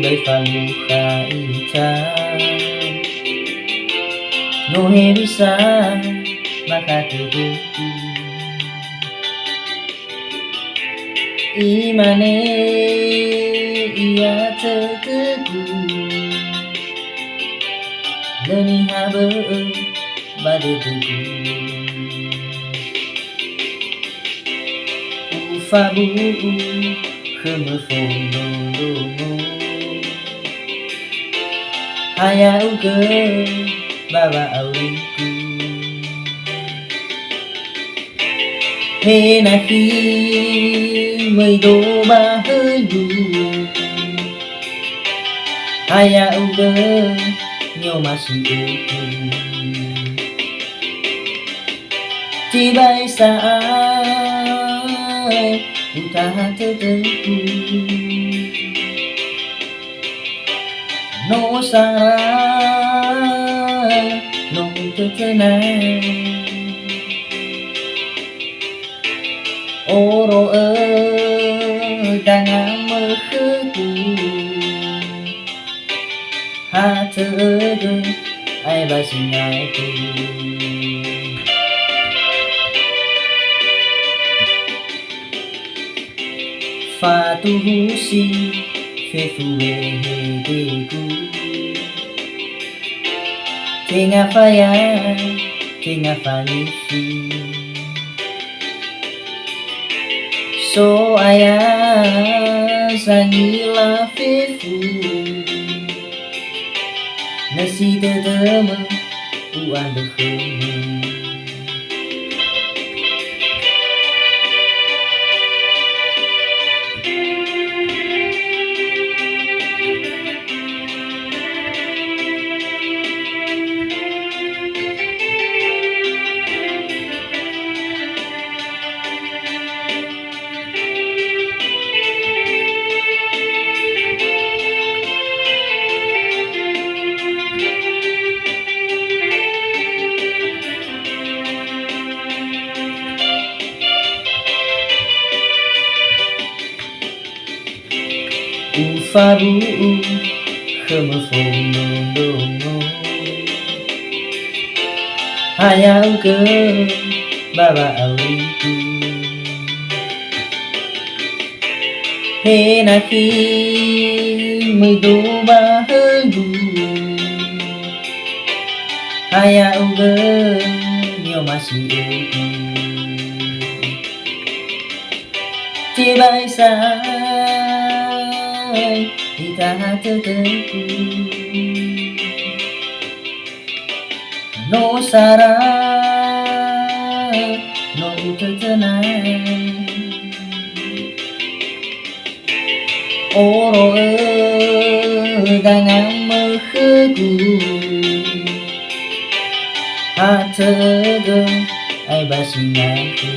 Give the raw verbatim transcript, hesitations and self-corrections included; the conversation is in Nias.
Bai falukha ita. No hewisa bakha tödöku. Imane ia tödöku. Lö niha bö'ö ba dödögu. Ufabu'u khömö fondrondrongo. Ha ya'ugö ba wa'aurigu. He nakhi möido ba hõigu. Ha ya'ugö ni'omasi'ögu. Tebai sa'ae utaha tödögu. No sara, no utötöna. Oro'ö danga mökhögu. Ha tödö ae ba sinaigu. Fatuhusi fefu wehedegu. Tenga faya, tenga fangifi. So'aya zangila fefu. Nösi dödömö u'andrö khömö. Ufabu'u khömö fondrondrongo. Ha ya'ugö ba wa'aurigu. He nakhi möido ba hõigu. Ha ya'ugö ni'omasi'ögu. Tebai sa'ae itaha tödögu. No sara, no utötöna. Oro'ö danga mökhögu. Ha tödö ae ba sinaigu.